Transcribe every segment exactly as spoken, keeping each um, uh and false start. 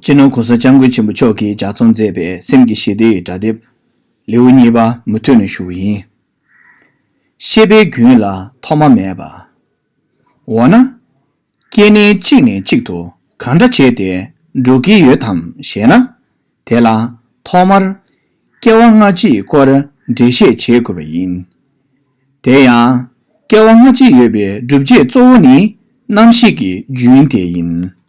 སྤྱི་ནོར་༸གོང་ས་༸སྐྱབས་མགོན་ཆེན་པོ་མཆོག་གིས་ལྗགས་རྩོམ་མཛད་པའི་སེམས་ཀྱི་ཞི་བདེའི་སྒྲ་དེབ་ལེའུ་གཉིས་པ་མུ་མཐུད་ནས་ཞུ་བ་ཡིན། ཤེས་པའི་རྒྱུན་ལ་ཐོག་མ་མེད་པ། འོ་ན། སྐྱེ་གནས་གཅིག་ནས་གཅིག་ཏུ་གང་འདྲ་བྱས་ཏེ་འགྲོ་གི་ཡོད་དམ་ཞེ་ན། དེ་ལ་ཐོག་མར་སྐྱེ་བ་སྔ་ཕྱིའི་སྐོར་འགྲེལ་བཤད་བྱེད་དགོས་པ་ཡིན། དེ་ཡང་སྐྱེ་བ་སྔ་ཕྱི་ཡོད་པའི་སྒྲུབ་བྱེད་གཙོ་བོ་ནི་རྣམ་ཤེས་ཀྱི་རྒྱུན་དེ་ཡིན།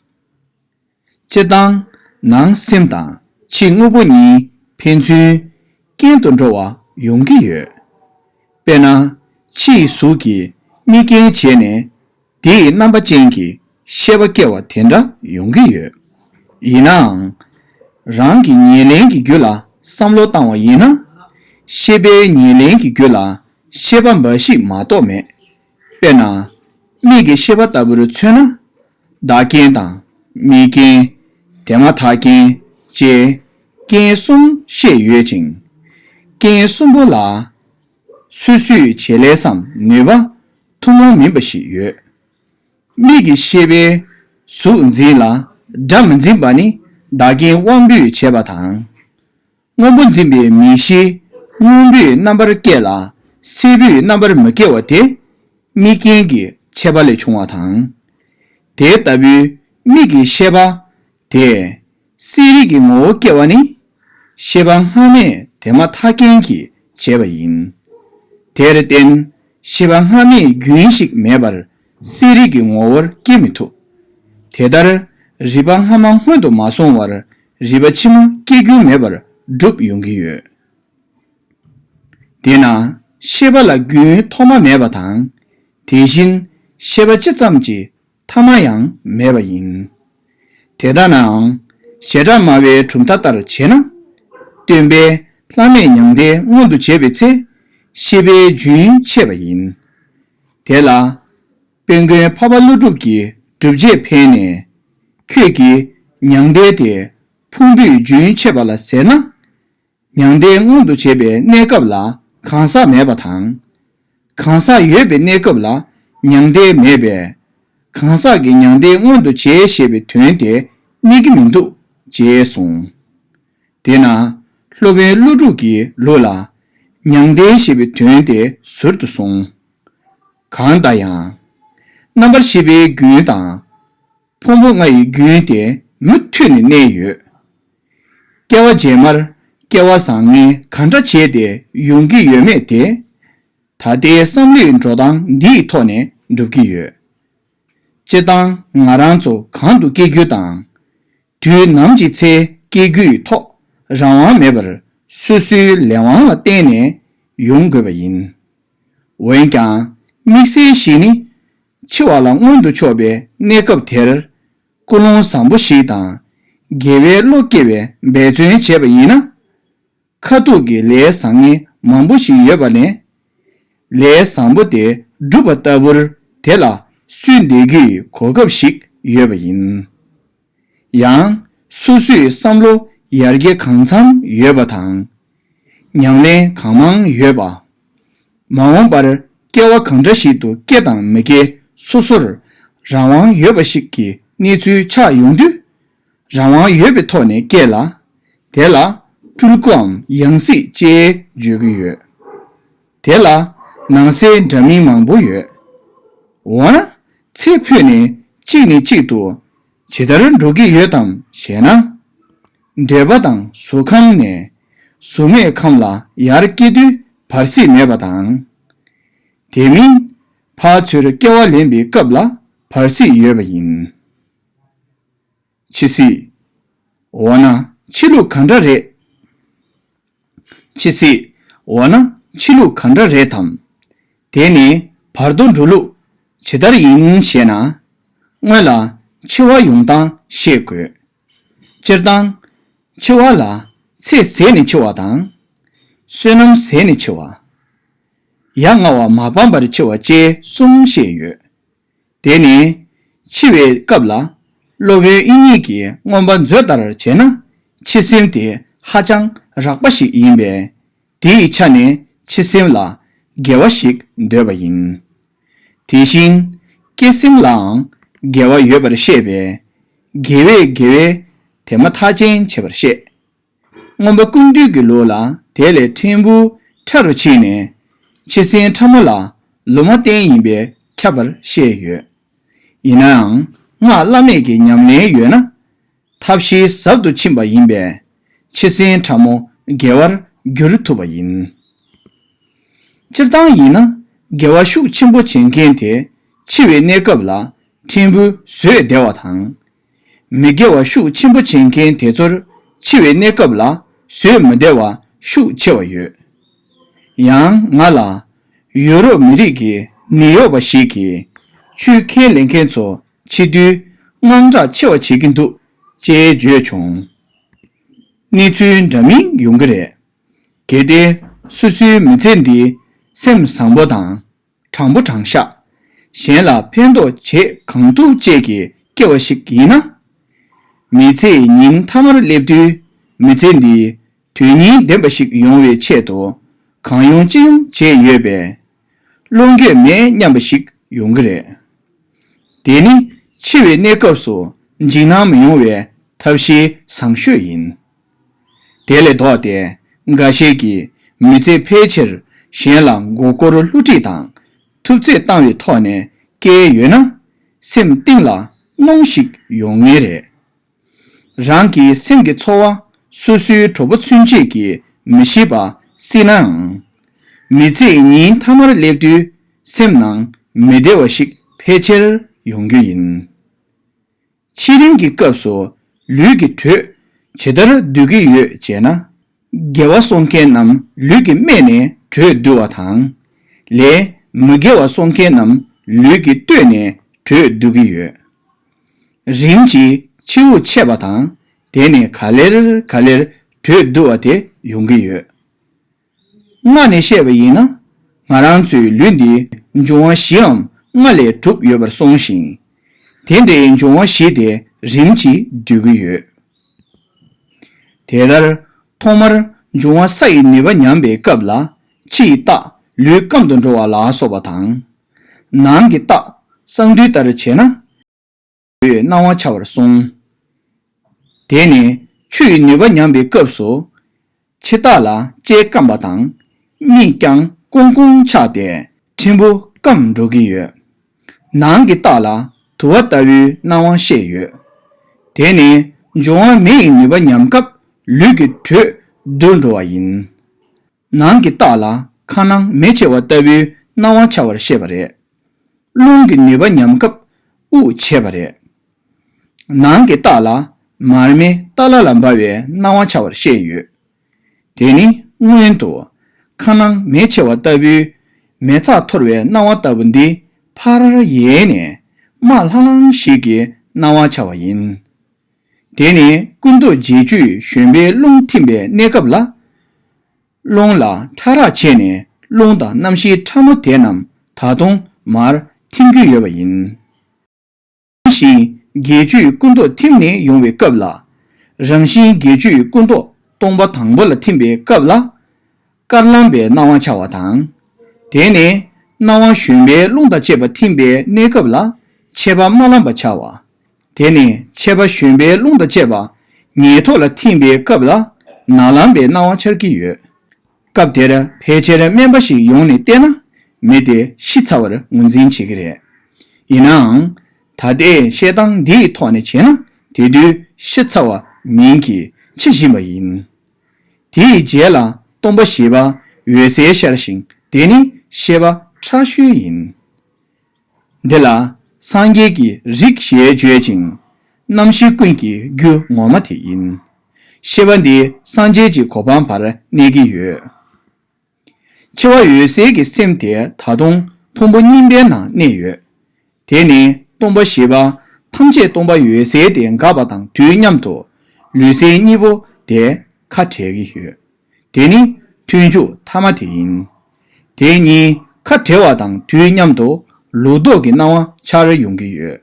སྤྱིར་བཏང་ནང་སེམས་དང་ཕྱི་དངོས་པོ་གཉིས་ཕན་ཚུན་རྐྱེན་དུ་འགྲོ་བ་ཡོང་གི་ཡོད། དཔེར་ན། ཕྱིའི་གཟུགས་ཀྱིས་དམིགས་རྐྱེན་བྱས་ནས་དེའི་རྣམ་པ་ཅན་གྱི་ཤེས་པ་སྐྱེ་བ་དེ་འདྲ་ཡོང་གི་ཡོད། ཡིན་ནའང་། རང་གི་ཉེར་ལེན་གྱི་རྒྱུ་ལ་བསམ་བློ་བཏང་བ་ཡིན་ན། ཤེས་པའི་ཉེར་ལེན་གྱི་རྒྱུ་ལ་ཤེས་པ་འབའ་ཞིག་མ་གཏོགས་མེད། དཔེར་ན། མིག་གི་ཤེས་པ་ལྟ་བུར་མཚོན་ན། བདག་རྐྱེན་དང་དམིགས་རྐྱེན། དེ་མ་ཐག་རྐྱེན་བཅས་རྐྱེན་གསུམ་བཤད་ཡོད་ཅིང་། རྐྱེན་གསུམ་པོ་ལ་སོ་སོའི་བྱེད་ལས་སམ་ནུས་པ་ཐུན་མོང་མིན་པ་ཞིག་ཡོད། མིག་གི་ཤེས་པས་གཟུགས་འཛིན་ལ་སྒྲ་མི་འཛིན་པ་ནི་བདག་རྐྱེན་དབང་པོས་བྱས་པ་དང་། སྔོན་པོ་འཛིན་པའི་མིག་ཤེས་སྔོན་པོའི་རྣམ་པར་སྐྱེ་ལ་སེར་པོའི་རྣམ་པར་མི་སྐྱེ་བ་དེ་དམིགས་རྐྱེན་གྱི་ཆད་པ་ལས་བྱུང་བ་དང་། དེ་ལྟ་བུའི་མིག་གི་ཤེས་པ་དེ་གསལ་རིག་གི་ངོ་བོ་སྐྱེ་བ་ནི་ཤེས་པ་སྔ་མས་དེ་མ་ཐག་རྐྱེན་གྱིས་བྱས་པ་ཡིན། དེར་བརྟེན་ཤེས་པ་སྔ་མའི་རྒྱུན་ཞིག་མེད་པར་གསལ་རིག་གི་ངོ་བོར་སྐྱེ་མི་ཐུབ། དེ་ལྟར་རིག་པ་སྔ་མ་སྔོན་དུ་མ་སོང་བར་རིག་པ་ཕྱི་མ་སྐྱེ་རྒྱུ་མེད་པར་གྲུབ་ཡོང་གི་ཡོད། དེས་ན་ཤེས་པ་ལ་རྒྱུན་ཐོག་མ་མེད་པ་དང་། དེ་བཞིན་ཤེས་པ་ཅི་ཙམ་གྱི་ཐ་མ་ཡང་མེད་པ་ཡིན། དེ་ལྟ་ནའང་བྱེ་བྲག་སྨྲ་བའི་གྲུབ་མཐའ་ལྟར་བྱས་ན། སྟོན་པས་ལྷག་མེད་མྱང་འདས་མངོན་དུ་བྱེད་པའི་ཚེ་ཤེས་པའི་རྒྱུན་ཆད་པ་ཡིན། དེ་ལ་དཔལ་མགོན་འཕགས་པ་ཀླུ་སྒྲུབ་ཀྱིས་སྒྲུབ་བྱེད་ཕན་ནས། ཁྱོད་ཀྱིས་མྱང་འདས་དེ་ཕུང་པོའི་རྒྱུན་ཆད་པ་ལ་ཟེར་ན། མྱང་འདས་མངོན་དུ་བྱེད་པའི་གནས་སྐབས་ལ་གང་ཟག་མེད་པ་དང་། གང་ཟག་ཡོད་པའི་གནས་སྐབས་ལ་མྱང་འདས་མེད་པས། གང་ཟག་གིས་མྱང་འདས་མངོན་དུ་བྱེད་ཞེས་པའི་དོན་དེ་གནས་ཀྱི་མི་འདུག་ཅེས་གསུངས། དེས་ན་སློབ་དཔོན་ཀླུ་སྒྲུབ་ཀྱི་ལུགས་ལ་མྱང་འདས་ཞེས་པའི་དོན་དེ་ཟུར་དུ་སོང་། གང་ལྟར་ཡང་། རྣམ་པར་ཤེས་པའི་རྒྱུན་དང་། ཕུང་པོ་ལྔ་ཡི་རྒྱུན་དེ་མུ་མཐུད་ནས་གནས་ཡོད། སྐྱེ་བ་རྗེས་མར་སྐྱེ་བ་བཟང་ངན་གང་འདྲ་བྱས་ཏེ་ཡོང་གི་ཡོད་མེད་དེ། ད་ལྟའི་བསམ་བློའི་འགྲོ་སྟངས་འདིའི་ཐོག་ནས་འགྲུབ་ཀྱི་ཡོད། སྤྱིར་བཏང་ང་རང་ཚོ་གང་དུ་སྐྱེ་རྒྱུ་དང་། དུས་ནམ་གྱི་ཚེ་སྐྱེ་རྒྱུའི་ཐོག་རང་དབང་མེད་པར་སོ་སོའི་ལས་དབང་ལ་བརྟེན་ནས་ཡོང་དགོས་པ་ཡིན། འོན་ཀྱང་དམིགས་བསལ་ཞིག་ནི། འཆི་བ་ལ་མངོན་དུ་ཕྱོགས་པའི་གནས་སྐབས་དེར། ཀུན་སློང་བཟང་པོ་ཞིག་དང་། དགེ་བའི་བློ་སྐྱེ་བའི་འབད་བརྩོན་བྱས་པ་ཡིན་ན། ཁ་ཐུག་གི་ལས་བཟང་ངན་མང་པོ་ཞིག་ཡོད་པ་ལས། ལས་བཟང་པོ་དེ་བསྒྲུབས་པ་ལྟ་བུར་དེ་ལ་སུན་འདེབས་རྒྱུའི་གོ་སྐབས་ཤིག་ཡོད་པ་ཡིན། ཡང་སོ་སོའི་བསམ་བློ་ཡར་རྒྱས་གང་འཚམ་ཡོད་པ་དང་། ཉམས་ལེན་གང་མང་ཡོད་པ། མ་འོངས་པར་སྐྱེ་བ་གང་འདྲ་ཞིག་ཏུ་སྐྱེ་དང་མི་སྐྱེ་སོ་སོར་རང་དབང་ཡོད་པ་ཞིག་གི་གནས་ཚུལ་ཆགས་ཡོང་དུས། རང་དབང་ཡོད་པའི་ཐོག་ནས་སྐྱེ་ལ། དེ་ལ་སྤྲུལ་སྐུའམ་ཡང་སྲིད་ཅེས་བརྗོད་ཀྱི་ཡོད། དེ་ལ་ནང་གསེས་འདྲ་མིན་མང་པོ་ཡོད། འོ་ན་ཚེ་འཕོས་ནས་གཅིག་ནས་གཅིག་ཏུ་ཇི་ལྟར་འགྲོ་གི་ཡོད་དམ་ཞེ་ན། འདོད་པ་དང་གཟུགས་ཁམས་ནས་གཟུགས་མེད་ཁམས་ལ་ཡར་སྐྱེ་དུས་བར་སྲིད་མེད་པ་དང་། དེ་མིན་ཕར་ཚུར་སྐྱེ་བ་ལེན་པའི་སྐབས་ལ་བར་སྲིད་ཡོད་པ་ཡིན། འཆི་སྲིད། འོ་ན་འཆི་ལུགས་ག་འདྲ་རེད། འཆི་སྲིད། འོ་ན་འཆི་ལུགས་ག་འདྲ་རེད་དམ། དེ་ནི་བར་དོ་འགྲོ་ལུགས་ཇི་ལྟར་ཡིན་ཞེ་ན། སྔོན་ལ་འཆི་བ་ཡོང་སྟངས་ཤེས་དགོས། སྤྱིར་བཏང་། འཆི་བ་ལ་ཚེ་ཟད་ནས་འཆི་བ་དང་། བསོད་ནམས་ཟད་ནས་འཆི་བ། ཡ་ང་བ་མ་སྤངས་པར་འཆི་བ་བཅས་གསུམ་བཤད་ཡོད། དེ་ནི། འཆི་བའི་སྐབས་ལ། སློབ་དཔོན་དབྱིག་གཉེན་གྱིས་མངོན་པ་མཛོད་ལྟར་བྱས་ན། འཆི་སེམས་དེ་ཧ་ཅང་རགས་པ་ཞིག་ཡིན་པས། དེའི་ཆ་ནས་འཆི་སེམས་ལ་དགེ་བ་ཞིག་འདོད་པ་ཡིན། དེ་བཞིན། སྐྱེ་སེམས་ལའང་དགེ་བ་ཡོད་པར་བཤད་པས། དགེ་བས་དགེ་བའི་ དེ་མ་ཐག་ཆད་བྱེད་པར་བཤད། མངོན་པ་ཀུན་བཏུས་ཀྱི་ལུགས་ལ་དེ་ལས་ཕྲན་བུ་ཕྲ་རུ་ཕྱིན་ནས། ཕྱི་སེམས་ཕྲ་མོ་ལ་ལུང་མ་བསྟན་ཡིན་པས་ཁྱབ་པར་བཤད་ཡོད། ཡིན་ནའང་སྔགས་བླ་མེད་ཀྱི་ཉམས་ལེན་ཡོད་ན། ཐབས་ཤེས་ཟབ་ཏུ་ཕྱིན་པ་ཡིན་པས་ཕྱི་སེམས་ཕྲ་མོ་དགེ་བར་འགྱུར་ཐུབ་པ་ཡིན། སྤྱིར་བཏང་ཡིན་ན་དགེ་བ་ཤུགས་ཆེན་པོ་བྱེད་མཁན་དེ་འཆི་བའི་གནས་སྐབས་ལ་ཕྲན་བུ་བཟོད་བདེ་བ་དང་། མི་དགེ་བ་ཤུགས་ཆེན་པོ་བྱེད་མཁན་དེ་ཚོར་འཆི་བའི་གནས་སྐབས་ལ་བཟོད་མི་བདེ་བ་ཤུགས་ཆེ་བ་ཡོད། ཡང་ང་ལ་ཡུ་རོབ་མི་རིགས་ཀྱི་ནད་གཡོག་པ་ཞིག་གིས་ཆུའི་ཁས་ལེན་མཁན་ཚོ་འཆི་དུས་དངངས་སྐྲག་ཆེ་བ་བྱེད་ཀྱི་འདུག་ཅེས་བརྗོད་བྱུང་། གནས་ཚུལ་འདྲ་མིན་ཡོང་གི་རེད། གལ་ཏེ་སོ་སོའི་མི་ཚེ་འདི་སེམས་བཟང་པོ་དང་། དྲང་པོ་དྲང་བཞག་གཞན་ལ་ཕན་ཐོགས་བྱེད་གང་ཐུབ་བཅས་ཀྱི་སྐྱེ་བ་ཞིག་ཡིན་ན། མི་ཚེའི་ཉིན་མཐའ་མར་སླེབས་དུས་མི་ཚེ་འདི་དོན་སྙིང་ལྡན་པ་ཞིག་ཡོང་བའི་ཆེད་དུ་གང་ཡོང་ཅི་ཡོང་བྱས་ཡོད་པས། བློ་འགྱོད་མེད་སྙམ་པ་ཞིག་ཡོང་གི་རེད། དེ་ནི་འཆི་བའི་གནས་སྐབས་སུ་འཇིགས་སྣང་མི་ཡོང་བའི་ཐབས་ཤེས་བཟང་ཤོས་ཡིན། དེ་ལས་ལྡོག་སྟེ་འགའ་ཤས་ཀྱིས་མི་ཚེ་ཕལ་ཆེར་གཞན་ལ་མགོ་སྐོར་བསླུ་བྲིད་དང་ཐུབ་ཚོད་བཏང་བའི་ཐོག་ནས་བསྐྱལ་ཡོད་ན། སེམས་གཏིང་ལ་གནོང་ཞིག་ཡོང་ངེས་རེད། རང་གི་སེམས་ཀྱི་ཚོར་བ་སོ་སོའི་གྲོགས་པོ་ཚུན་ཆད་ཀྱིས་མི་ཤེས་པ་སྲིད་ནའང་། མི་ཚེའི་ཉིན་མཐའ་མར་སླེབས་དུས་སེམས་ནང་མི་བདེ་བ་ཞིག་ཕལ་ཆེར་ཡོང་རྒྱུ་ཡིན། འཆི་རིམ་གྱི་སྐབས་སུ་ལུས་ཀྱི་དྲོད་ཇི་ལྟར་བསྡུ་གི་ཡོད་ཅེ་ན། དགེ་བ་གསོག་མཁན་རྣམས་ལུས་ཀྱི་སྨད་ནས་དྲོད་བསྡུ་བ་དང་། ལས་མི་དགེ་བ་གསོག་མཁན་རྣམས་ལུས་ཀྱི་སྟོད་ནས་དྲོད་བསྡུ་གི་ཡོད། རིམ་གྱིས་ཕྱི་དབུགས་ཆད་པ་དང་དེ་ནས་ག་ལེར་ག་ལེར་དྲོད་བསྡུ་བ་དེ་ཡོང་གི་ཡོད། སྔ་ནས་བཤད་པ་ཡིན་ན། ང་རང་ཚོའི་ལུས་འདི་འབྱུང་བ་བཞིའམ་ལྔ་ལས་གྲུབ་ཡོད་པར་གསུངས་ཤིང་། དེ་འདྲའི་འབྱུང་བ་བཞི་དེ་རིམ་གྱིས་འདུས་ཀྱི་ཡོད། དེ་ལྟར་ཐོག་མར་འབྱུང་བ་ས་ཡི་ནུས་པ་ཉམས་པའི་སྐབས་ལ་ཕྱི་ཡི་རྟགས་ལུས་སྐམ་དུ་འགྲོ་བ་ལ་སོགས་པ་དང་། ནང་གི་རྟགས་གསང་འདུས་ལྟར་བྱས་ན། སྣང་བ་འཆར་བར་གསུངས། དེ་ནི་ཆུ་ཡི་ནུས་པ་ཉམས་པའི་སྐབས་སུ། ཕྱི་རྟགས་ལ་ལྕེ་སྐམ་པ་དང་། མིག་ཀྱང་ཀོང་ཀོང་ཆགས་ཏེ་ཕྲན་བུ་སྐམ་འགྲོ་གི་ཡོད། ནང་གི་རྟགས་ལ་དུ་བ་ལྟ་བུའི་སྣང་བ་ཤེས་ཡོད། དེ་ནི་འབྱུང་བ་མེ་ཡི་ནུས་པ་ཉམས་སྐབས་ལུས་ཀྱི་དྲོད་འདུ་འགྲོ་བ་ཡིན། ནང་གི་རྟགས་ལ་ཁ་ནང་མེ་མཆེད་པ་ལྟ་བུའི་སྣང་བ་འཆར་བར་བཤད་པ་རེད། རླུང་གི་ནུས་པ་ཉམས་སྐབས་དབུགས་ཆད་པ་རེད། ནང་གི་རྟགས་ལ་མར་མེ་ཏཱ་ལ་ལ་འབར་བའི་སྣང་བ་འཆར་བར་བཤད་ཡོད། དེ་ནི་སྔོན་དུ་ཁ་ནང་མེ་མཆེད་པ་ལྟ་བུའི་མེ་བཙག་འཐོར་བའི་སྣང་བ་ལྟ་བུ་འདི་ཕར་ཡལ་ནས་དམར་ལྷང་ལྷང་ཞིག་གི་སྣང་བ་འཆར་བ་ཡིན། དེ་ནི་ཀུན་རྟོག་བརྒྱད་ཅུས་བཞོན་པའི་རླུང་ཐིམ་པའི་གནས་སྐབས་ལ། རླུང་ལ་ཕྲ་རགས་བྱས་ནས་རླུང་དང་རྣམ་ཤེས་ཕྲ་མོ་དེ་རྣམས་ད་དུང་མར་ཐིམ་རྒྱུ་ཡོད་པ་ཡིན། བཞིན་བརྒྱད་ཅུས་ཀུན་རྟོག་ཐིམ་ནས་ཡོང་བའི་སྐབས་ལ། རང་བཞིན་བརྒྱད་ཅུས་ཀུན་རྟོག་སྟོང་པ་དང་པོ་ལ་ཐིམ་པའི་སྐབས་ལ། དཀར་ལམ་པའི་སྣང་བ་འཆར་བ་དང་། དེ་ནས་སྣང་བ་བཞོན་པའི་རླུང་དང་བཅས་པ་ཐིམ་པའི་གནས་སྐབས་ལ་མཆེད་པ་དམར་ལམ་པ་འཆར་བ། དེ་ནས་མཆེད་པ་བཞོན་པའི་རླུང་དང་བཅས་པ་ཉེ་ཐོག་ལ་ཐིམ་པའི་སྐབས་ལ་ནག་ལམ་པའི་སྣང་བ་འཆར་གྱི་ཡོད། སྐབས་དེར་ཕལ་ཆེར་སྨན་པ་ཞིག་ཡོང་ནས་བལྟས་ན་མི་དེ་ཤི་ཚར་བར་ངོས་འཛིན་བྱེད་ཀྱི་རེད། ཡིན་ནའང་། ད་ལྟའི་བཤད་སྟངས་འདིའི་ཐོག་ནས་བྱས་ན་དེ་དུས་ཤི་ཚར་བ་མིན་གྱི་འཆི་བཞིན་པ་ཡིན། དེའི་རྗེས་ལ་སྟོང་པ་བཞི་པ་འོད་གསལ་ཤར་ཞིང་དེ་ནི་ཤེས་པ་ཕྲ་ཤོས་ཡིན། འདི་ལ་སངས་རྒྱས་ཀྱི་རིགས་ཞེས་བརྗོད་ཅིང་། རྣམ་ཤེས་ཀུན་གྱི་རྒྱུ་ངོ་མ་དེ་ཡིན། ཤེས་པ་འདི་སངས་རྒྱས་ཀྱི་གོ་འཕང་བར་གནས་ཀྱི་ཡོད། འཆི་བ་འོད་གསལ་གྱི་སེམས་དེ་ད་དུང་ཕུང་པོ་གཉིས་པའི་ནང་གནས་ཡོད། དེ་ནི་སྟོང་པ་བཞི་པ་ཐམས་ཅད་སྟོང་པ་འོད་གསལ་དེ་འགགས་པ་དང་དུས་མཉམ་དུ་ལུས་སེམས་གཉིས་པོ་དེ་ཁ་བྲལ་གྱི་ཡོད། དེ་ནི་ཐུན་མཇུག་ཐ་མ་དེ་ཡིན། དེ་གཉིས་ཁ་བྲལ་བ་དང་དུས་མཉམ་དུ་ལུགས་ལྡོག་གི་སྣང་བ་འཆར་ཡོང་གི་ཡོད།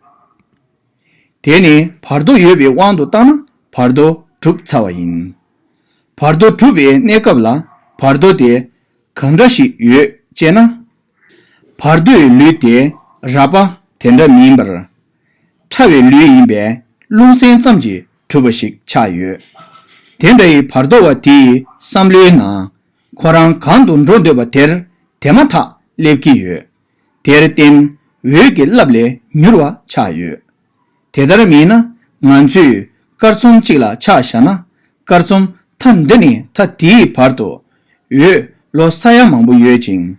དེ་ནི་བར་དོ་ཡོད་པའི་དབང་དུ་བཏང་ན་བར་དོ་གྲུབ་ཚར་བ་ཡིན། བར་དོ་གྲུབ་པའི་གནས་སྐབས་ལ་བར་དོ་དེ་གང་འདྲ་ཞིག་ཡོད་ཅེ་ན། བར་དོའི་ལུས་དེ་རགས་པ་དེ་འདྲ་མིན་པར། ཕྲ་བའི་ལུས་ཡིན་པས་རླུང་སེམས་ཙམ་གྱིས་ གྲུབ་པ་ཞིག་ཆགས་ཡོད། དེ་འདྲའི་བར་དོ་བ་དེའི་བསམ་བློའི་ནང་ཁོ་རང་གང་དུ་འགྲོ་འདོད་པ་དེར་དེ་མ་ཐག་སླེབས་ཀྱི་ཡོད། དེར་བརྟེན་འོད་ཀྱི་རླབས་ལས་མྱུར་བ་ཆགས་ཡོད། དེ་ལྟར་མིན་ན་ང་ཚོས་སྐར་ཚོམ་གཅིག་ལ་ཆ་བཞག་ན། སྐར་ཚོམ་མཐའ་འདི་ནས་མཐའ་དེའི་བར་དུ་འོད་ལོ་ས་ཡ་མང་པོ་ཡོད་ཅིང་།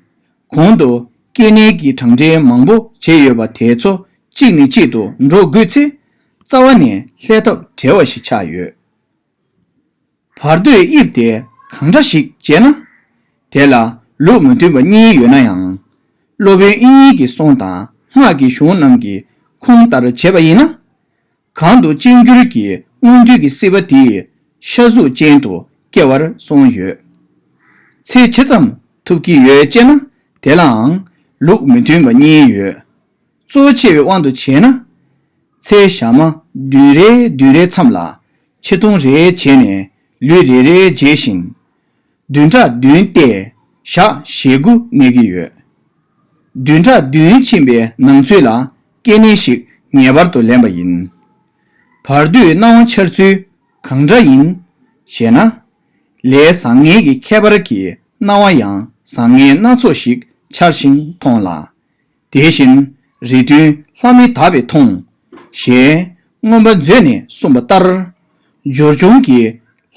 གོང་དུ་སྐྱེ་གནས་ཀྱི་གྲངས་འདྲེན་མང་པོ་བྱས་ཡོད་པ་དེ་ཚོ་གཅིག་ནས་གཅིག་ཏུ་འགྲོ་དགོས་ཚེ། རྩ་བ་ནས་ལྷད་ཐབས་བྲལ་བ་ཞིག་ཆགས་ཡོད། བར་དོའི་དབྱིབས་དེ་གང་འདྲ་ཞིག་ཅེ་ན། དེ་ལ་ལུགས་མི་མཐུན་པ་གཉིས་ཡོད་ན་ཡང་། སློབ་དཔོན་དབྱིག་གཉེན་གྱི་གསུང་དང་སྔགས་ཀྱི་གཞུང་རྣམས་ཀྱི་ཁུངས་ལྟར་བྱས་པ་ཡིན་ན། གང་དུ་སྤྱན་གྱུར་གྱི་མངོན་མཐོ་གི་སྲིད་པ་དེའི་ཤ་གཟུགས་ཅན་དུ་སྐྱེ་བར་གསུངས་ཡོད། ཚེ་ཇི་ཙམ་ཐུབ་ཀྱི་ཡོད་ཅེ་ན། དེ་ལའང་ལུགས་མི་མཐུན་པ་གཉིས་ཡོད། གཙོ་ཆེ་བའི་དབང་དུ་བྱས་ན། ཚེ་ཞག་མ་བདུན་རེའི་བདུན་རེའི་མཚམས་ལ་ཆེ་མཐོང་རེ་བྱས་ནས་ལུས་རེ་རེ་བརྗེ་ཞིང་། བདུན་ཕྲག་བདུན་སྟེ་ཞག་ཞེ་དགུ་གནས་ཀྱི་ཡོད། བདུན་ཕྲག་བདུན་ཕྱིན་པའི་ནང་ཚུད་ལ་སྐྱེ་གནས་ཤིག་ངེས་པར་དུ་ལེན་པ་ཡིན། བར་དོའི་སྣང་བ་འཆར་ཚུལ་གང་འདྲ་ཡིན་ཞེ་ན། ལས་བཟང་ངན་གྱི་ཁྱད་པར་གྱིས་སྣང་བ་ཡང་བཟང་ངན་སྣ་ཚོགས་ཤིག་འཆར་ཞིང་མཐོང་ལ། དེ་བཞིན་རིགས་མཐུན་ལྷ་མི་དག་པས་མཐོང་། ཞེས་མངོན་པ་མཛོད་ནས་གསུངས་པ་ལྟར། སྦྱོར་བྱུང་གི་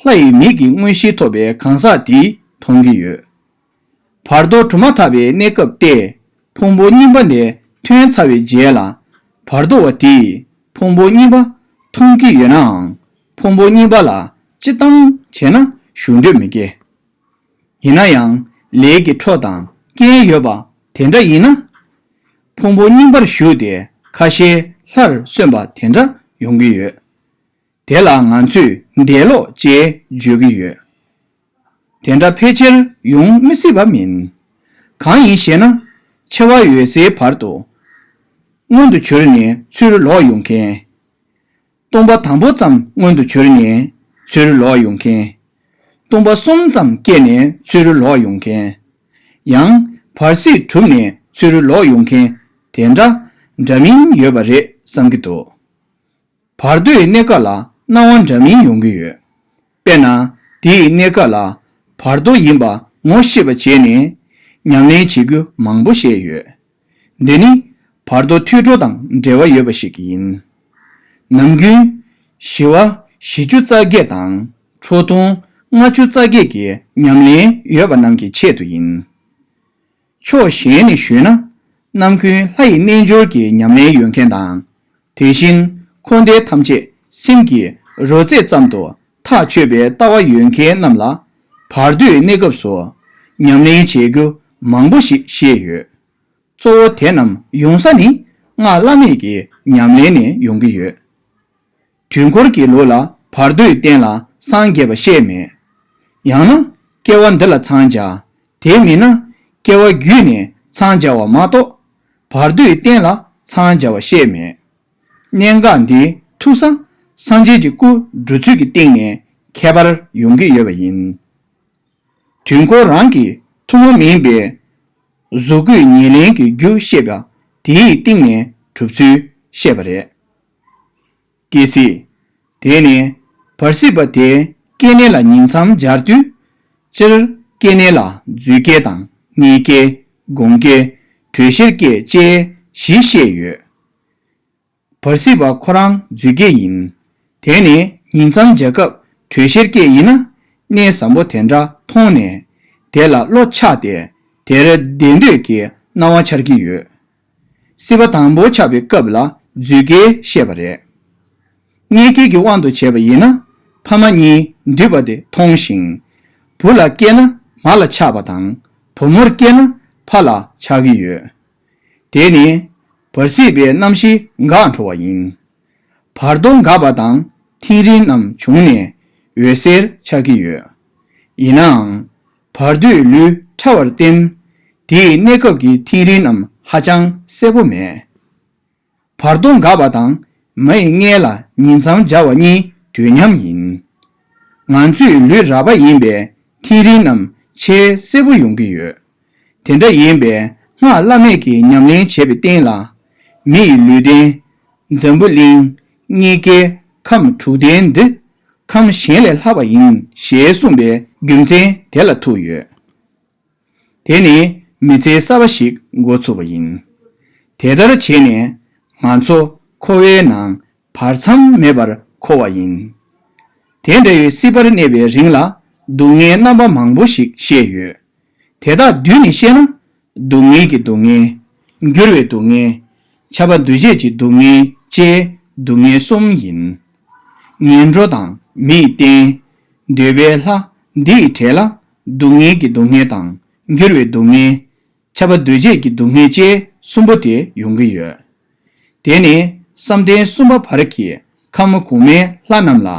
ལྷ་ཡི་མིག་གི་མངོན་ཤེས་ཐོབ་པའི་གང་ཟག་དེས་མཐོང་གི་ཡོད། བར་དོ་གྲུབ་མ་ཐག་པའི་གནས་སྐབས་ཏེ། ཕུང་པོ་རྙིང་པ་ནས་ཐོན་ཚར་བའི་རྗེས་ལ། བར་དོ་བ་དེས་ཕུང་པོ་རྙིང་པ་མཐོང་གི་ཡོད་ནའང་། ཕུང་པོ་རྙིང་པ་ལ་སྤྱིར་བཏང་བྱས་ན་ཞུགས་འདོད་མི་སྐྱེ། ཡིན་ན་ཡང་ལས་ཀྱི་འཕྲོ་དང་རྐྱེན་ཡོད་པ་དེ་འདྲ་ཡིན་ན། ཕུང་པོ་རྙིང་པར་ཞུགས་ཏེ་ཁ་ཤས་ལྷར་སོན་པ་དེ་འདྲ་ཡོང་གི་ཡོད། དེ་ལ་ང་ཚོས་འདས་ལོག་ཅེས་བརྗོད་ཀྱི་ཡོད། དེ་འདྲ་ཕལ་ཆེར་ཡོང་མི་སྲིད་པ་མིན། གང་ཡིན་ཞེ་ན། འཆི་བ་ཡོད་སའི་བར་དུ། མངོན་དུ་གྱུར་ནས་ཚུར་ལོག་ཡོང་མཁན། སྟོང་པ་དང་པོ་ཙམ་མངོན་དུ་གྱུར་ནས་ཚུར་ལོག་ཡོང་མཁན། སྟོང་པ་གསུམ་ཙམ་སྐྱེས་ནས་ཚུར་ལོག་ཡོང་མཁན། ཡང་བར་སྲིད་གྲུབ་ནས་ཚུར་ལོག་ཡོང་མཁན་དེ་འདྲ་འདྲ་མིན་ཡོད་པ་རེད་བསམ་གྱི་འདུག་བར་དོའི་གནས་སྐབས་ལ་སྣང་བ་འདྲ་མིན་ཡོང་གི་ཡོད། དཔེར་ན། དེའི་གནས་སྐབས་ལ་བར་དོ་ཡིན་པ་ངོ་ཤེས་པ་བྱས་ནས་ཉམས་ལེན་བྱེད་རྒྱུ་མང་པོ་བཤད་ཡོད། འདི་ནི་བར་དོ་ཐོས་གྲོལ་དང་འབྲེལ་བ་ཡོད་པ་ཞིག་ཡིན། ནམ་རྒྱུན་ཞི་བ་བཞི་བཅུ་རྩ་བརྒྱད་དང་ཁྲོ་ཐུང་ལྔ་བཅུ་རྩ་བརྒྱད་ཀྱི་ཉམས་ལེན་ཡོད་པ་རྣམས་ཀྱི་ཆེད་དུ་ཡིན། ཕྱོགས་གཞན་ནས་ཞུས་ན། རྣམ་ཀུན་ལྷ་ཡི་རྣལ་འབྱོར་གྱི་ཉམས་ལེན་ཡོད་མཁན་དང་། དེ་བཞིན་འཁོར་འདས་ཐམས་ཅད་སེམས་ཀྱི་རོལ་རྩེད་ཙམ་དུ་ཐག་ཆོད་པའི་ལྟ་བ་ཡོད་མཁན་རྣམས་ལ། བར་དོའི་གནས་སྐབས་སུ་ཉམས་ལེན་བྱེད་རྒྱུ་མང་པོ་ཞིག་བཤད་ཡོད། གཙོ་བོ་དེ་རྣམས་ཡོང་ས་ནི་སྔགས་བླ་མེད་ཀྱི་ཉམས་ལེན་ནས་ཡོང་གི་ཡོད། དུས་འཁོར་གྱི་ལུགས་ལ་བར་དོའི་རྟེན་ལ་སངས་རྒྱས་པ་བཤད་མེད། ཡང་ན་སྐྱེ་བ་འདི་ལ་འཚང་རྒྱ། དེ་མིན་ན་སྐྱེ་བ་བརྒྱུད་ནས་འཚང་རྒྱ་བ་མ་གཏོགས། བར་དོའི་རྟེན་ལ་འཚང་རྒྱ་བ་བཤད་མེད། གནད་འགག་འདི་ཐུག་ས་སངས་རྒྱས་ཀྱི་སྐུ་འགྲོ་ཚུལ་གྱི་སྟེང་ནས་ཁྱད་པར་ཡོང་གི་ཡོད་པ་ཡིན། དུས་འཁོར་རང་གི་ཐུན་མོང་མིན་པའི་གཟུགས་སྐུའི་ཉེར་ལེན་གྱི་རྒྱུ་བཤད་པ་དེའི་སྟེང་ནས་གྲུབ་ཚུལ་བཤད་པ་རེད། གལ་སྲིད། དེ་ནས་བར་སྲིད་པ་དེ་སྐྱེ་གནས་ལ་ཉིང་མཚམས་སྦྱར་དུས། སྤྱིར་སྐྱེ་གནས་ལ་རྫུས་སྐྱེས་དང་རྙེད་སྐྱེས། སྒོམ་སྐྱེས། དྲོད་གཤེར་སྐྱེས་བཅས་བཞི་བཤད་ཡོད། བར་སྲིད་པ་ཁོ་རང་རྫུས་སྐྱེས་ཡིན། དེ་ནས་ཉིང་མཚམས་སྦྱར་སྐབས་དྲོད་གཤེར་སྐྱེས་ཡིན་ན། གནས་བཟང་པོ་དེ་འདྲ་མཐོང་ནས། དེ་ལ་བློ་ཆགས་ཏེ་དེར་བདེ་འདོད་ཀྱི་སྣང་བ་འཆར་གྱི་ཡོད། སྲིད་པ་དང་པོ་ཆགས་པའི་སྐབས་ལ་རྫུས་སྐྱེས་བཤད་པ་རེད། རྙེད་སྐྱེས་ཀྱི་དབང་དུ་བྱས་པ་ཡིན་ན། ཕ་མ་གཉིས་འདུས་པ་དེ་མཐོང་ཞིང་། བུ་ལ་སྐྱེས་ན་མ་ལ་ཆགས་པ་དང་། བུ་མོར་སྐྱེས་ན་ཕ་ལ་ཆགས་ཀྱི་ཡོད། དེ་ནི་བར་སྲིད་པའི་རྣམ་ཤེས་འགག་འགྲོ་བ་ཡིན། བར་དོ་འགག་པ་དང་ཐིམ་རིམ་རྣམས་བྱུང་ནས་འོད་གསལ་ཆགས་ཀྱི་ཡོད། ཡིན་ནའང་། བར་དོའི་ལུས་ཕྲ་བར་བརྟེན། དེའི་གནས་སྐབས་ཀྱི་ཐིམ་རིམ་རྣམས་ཧ་ཅང་གསལ་པོ་མེད། བར་དོ་འགག་པ་དང་མ་ཡི་མངལ་ལ་ཉིང་མཚམས་སྦྱར་བ་གཉིས་དུས་མཉམ་ཡིན། ང་ཚོའི་ལུས་རགས་པ་ཡིན་པས་ཐིམ་རིམ་རྣམས་ཆེས་གསལ་པོ་ཡོང་གི་ཡོད། དེ་འདྲ་ཡིན་པས་སྔགས་བླ་མེད་ཀྱི་ཉམས་ལེན་བྱས་པའི་སྟེང་ལ། མི་ཡི་ལུས་རྟེན། འཛམ་བུ་གླིང་། རྙེད་སྐྱེས། ཁམས་དྲུག་ལྡན་འདི་ཁམས་གཞན་ལས་ལྷག་པ་ཡིན་ཞེས་གསུངས་པའི་རྒྱུ་མཚན་དེ་ལ་ཐུག་ཡོད། དེ་ནི་མི་ཚེ་གསར་བ་ཞིག་འགོ་ཚུགས་པ་ཡིན། དེ་ལྟར་བྱས་ནས་ང་ཚོ་འཁོར་བའི་ནང་བར་མཚམས་མེད་པར་འཁོར་བ་ཡིན། དེ་འདྲ་བའི་སྲིད་པར་གནས་པའི་རིང་ལ་སྡུག་བསྔལ་རྣམ་པ་མང་པོ་ཞིག་བཤད་ཡོད། དེ་དག་བསྡུས་ནས་བཤད་ན། སྡུག་བསྔལ་གྱི་སྡུག་བསྔལ། འགྱུར་བའི་སྡུག་བསྔལ། ཁྱབ་པ་འདུ་བྱེད་ཀྱི་སྡུག་བསྔལ་བཅས་སྡུག་བསྔལ་གསུམ་ཡིན། ངན་འགྲོ་དང་མི་ཡི་རྟེན། འདོད་པའི་ལྷ། འདི་ཡི་གྲས་ལ་སྡུག་བསྔལ་གྱི་སྡུག་བསྔལ་དང་འགྱུར་བའི་སྡུག་བསྔལ། ཁྱབ་པ་འདུ་བྱེད་ཀྱི་སྡུག་བསྔལ་བཅས་གསུམ་པོ་དེ་ཡོང་གི་ཡོད། དེ་ནི་བསམ་གཏན་གསུམ་པ་བར་གྱི་ཁམས་གོང་མའི་ལྷ་རྣམས་ལ་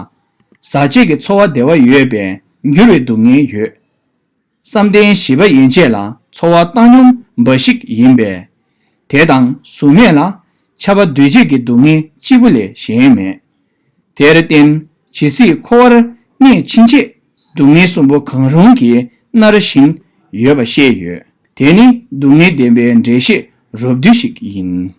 ཟག་བཅས་ཀྱི་ཚོར་བ་བདེ་བ་ཡོད་པས་འགྱུར་བའི་སྡུག་བསྔལ་ཡོད། བསམ་གཏན་བཞི་པ་ཡན་ཆད་ལ་ཚོར་བ་བཏང་སྙོམས་འབའ་ཞིག་ཡིན་པས། དེ་དང་གཟུགས་མེད་ལ་ཁྱབ་པ་འདུ་བྱེད་ཀྱི་སྡུག་བསྔལ་གཅིག་པུ་ལས་གཞན་མེད། དེར་བརྟེན་ཇི་སྲིད་འཁོར་བར་གནས་ཕྱིན་ཆད་སྡུག་བསྔལ་གསུམ་པོ་གང་རུང་གིས་མནར་བཞིན་ཡོད་པ་ཤེས་ཡོད། དེ་ནི་སྡུག་བསྔལ་བདེན་པའི་འགྲེལ་བཤད་རོབ་བསྡུས་ཤིག་ཡིན།